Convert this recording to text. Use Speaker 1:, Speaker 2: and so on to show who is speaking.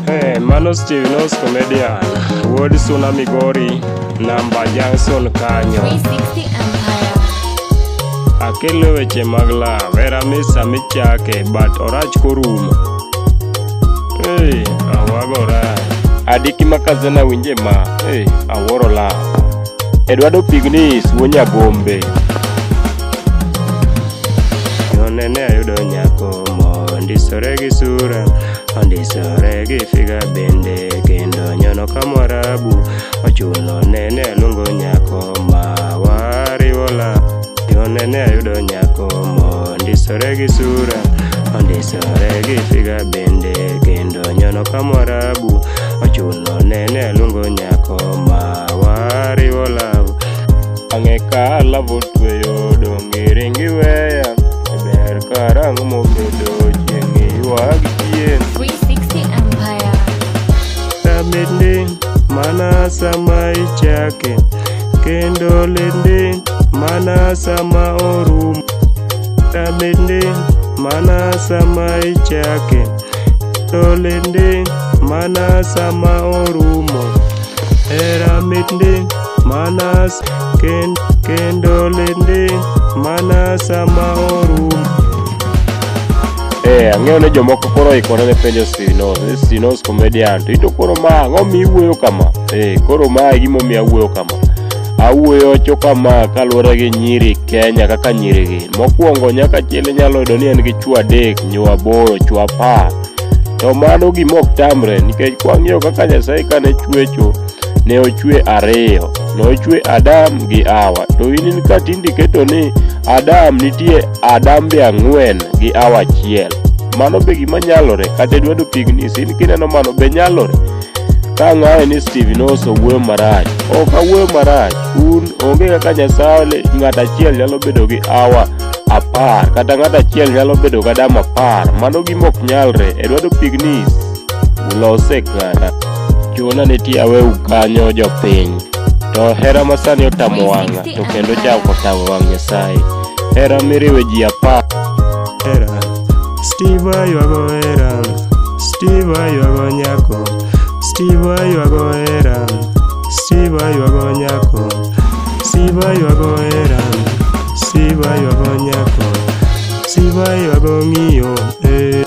Speaker 1: Hey, mano Steve Nos comedian, wuod Suna Migori, namba Junction kanyo.
Speaker 2: 360 Empire.
Speaker 1: Akelo weche mag love, hera misa michake, but orach korumo. Hey, awagora. Adiki makazana winje ma, hey, awuoro love. Edwado Pignis, wuo Nyagombe. Nene ayudo nyako mondisore gi sura, ondisore gi figa bende, kendo nyono ka mwarabu, ochuno nene aluongo nyako ma wariwo la. Nene ayudo nyako mondisore gi sura, ondisore gi figa bende, kendo nyono ka mwarabu, ochuno nene aluongo nyako ma wariwo love. Ang'e ka love otweyo dong' iring iweya, ber karang'o mobedo chieng' ywag chien.
Speaker 2: 360 Empire.
Speaker 1: Bende mana sama ichake, kendo lende mana sama orumo. Bende mana sama ichake, to lende mana sama orumo. Hera mitndi mana kendo lende mana sama orumo. Eh, ang'eyo ni jomoko koro oikore ne penjo Steve Nos, ni Steve Nos comedian, to ito koro ma ang'o miwuoyo kama? Eh, koro ma e gimomiyo awuoyo kama. Awuoyo wacho kama kaluwore gi nyiri Kenya kaka nyiri gi. Mokwongo nyaka achiel inyalo yudo ni en gi chwo 3, nyo 8, chwo 10. To mano gima ok tamre nikech kwang'iyo kaka Nyasaye kane chwecho, ne ochwe 2. Nochwe Adam gi Hawa. To in ka tinde iketo ni Adam nitie Adam be 4 gi Hawa 1. Mano be gima nyalore kata Edwado Pignis in kineno mano be nyalore. Ka ng'aye ni Steve Nos owuoyo marach. Ok awuoyo marach. Un onge kaka Nyasaye ng'at achiel nyalo bedo gi Hawa 10 kata ng'at achiel nyalo bedo gi Adam 10. Mano gima ok nyalre. Edwado Pignis ulose kata. Chuna nitie aweu kanyo jopiny. To hera masani otamo wang'a to kendo chako tamo wang' Nyasaye. Hera miriwe ji 10. Hera, Steve aywago hera, Steve aywago nyako, Steve aywago hera, Steve aywago nyako, Steve aywago hera, Steve aywago nyako, Steve aywago ng'iyo, eh.